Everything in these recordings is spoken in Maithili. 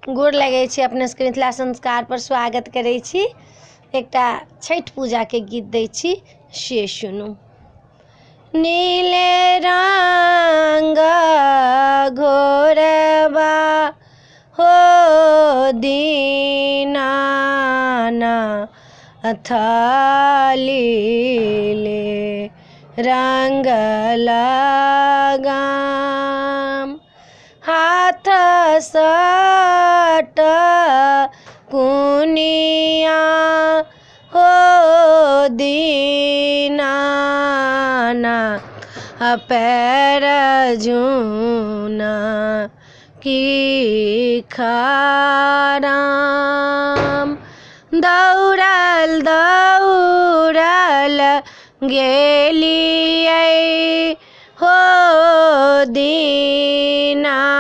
गोर लगै छी अपने सबके मिथिला संस्कारपर स्वागत करै छी। एकटा छठि पूजाके गीत दै छी, से सुनू। नीले रंग घोरबा हो दीनाना थलीले रंग लगाम, हाथ सट कुनिया हो दीनाना पैर झूना की खराम, दौड़ल दौड़ल गेलियै हो दीनाना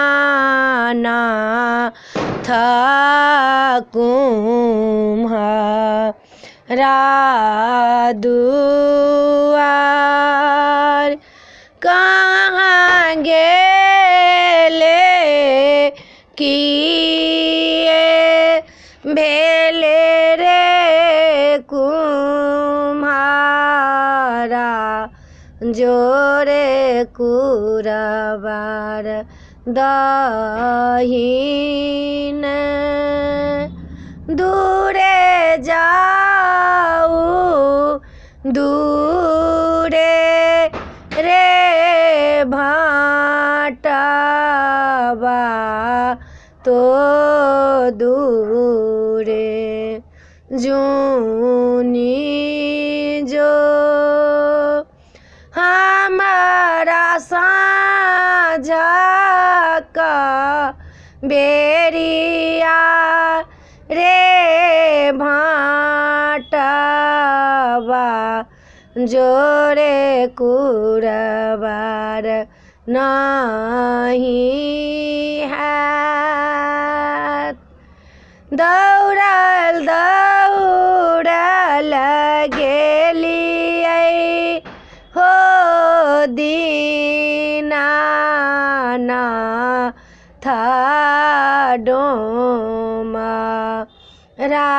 कुम्हरा दुआर, कहाँ गेले किए भेले रे कुम्हारा, जोरे कुरबार दहीन, दूरे जाउ दूरे रे भाटबा तो दूरे जुनी जो, हमारा साँझ का बेरिया रे भाटबा जोरे कुरबार नहीं हैत, दौड़ल दौड़ल गेलियै हो दीनाना डोमा रा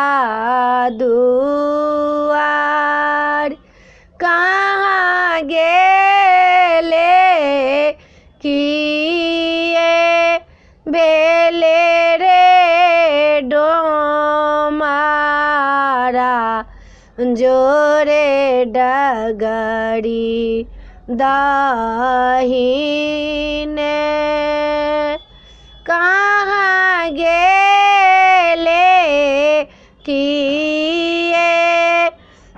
दुआर, कहाँ गेले किए भेले रे डोमारा, जोरे डगरी दहीने, कहाँ गेले किए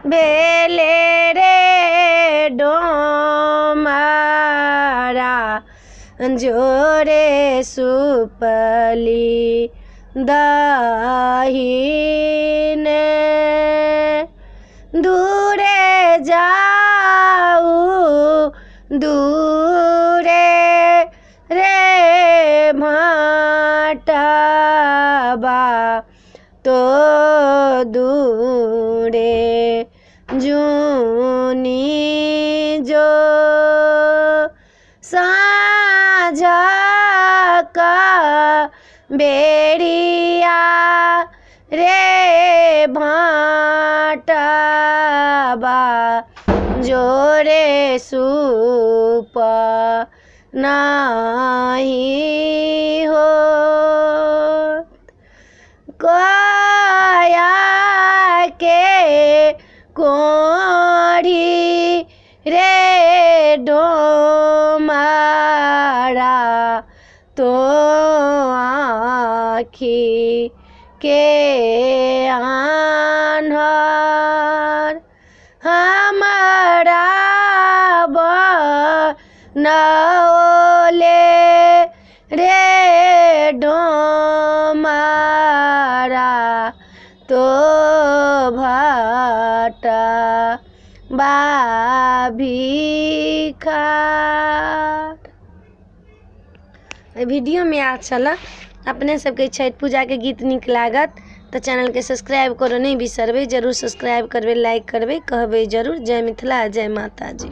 भेले रे डोमारा, जोरे सुपली दहीने, दूरे जाउ दूरे रे भाटबा तो दूरे जुनी जो, साँझ का बेरिया रे भाटबा जोरे सूप नहीं हो, कया के कोढ़ी रे डोमारा तो आँखी के आन्हर, हमारा बनौले रे डोमारा तो भटा भिखार। वीडियोमे आयल छलए अपने सबके छठि पूजाके गीत नीक लागत तऽ चैनलके सब्सक्राइब करऽ नहि बिसरबै, जरूर सब्सक्राइब करबै, लाइक करबै, कहबै जरूर। जय मिथिला, जय माताजी।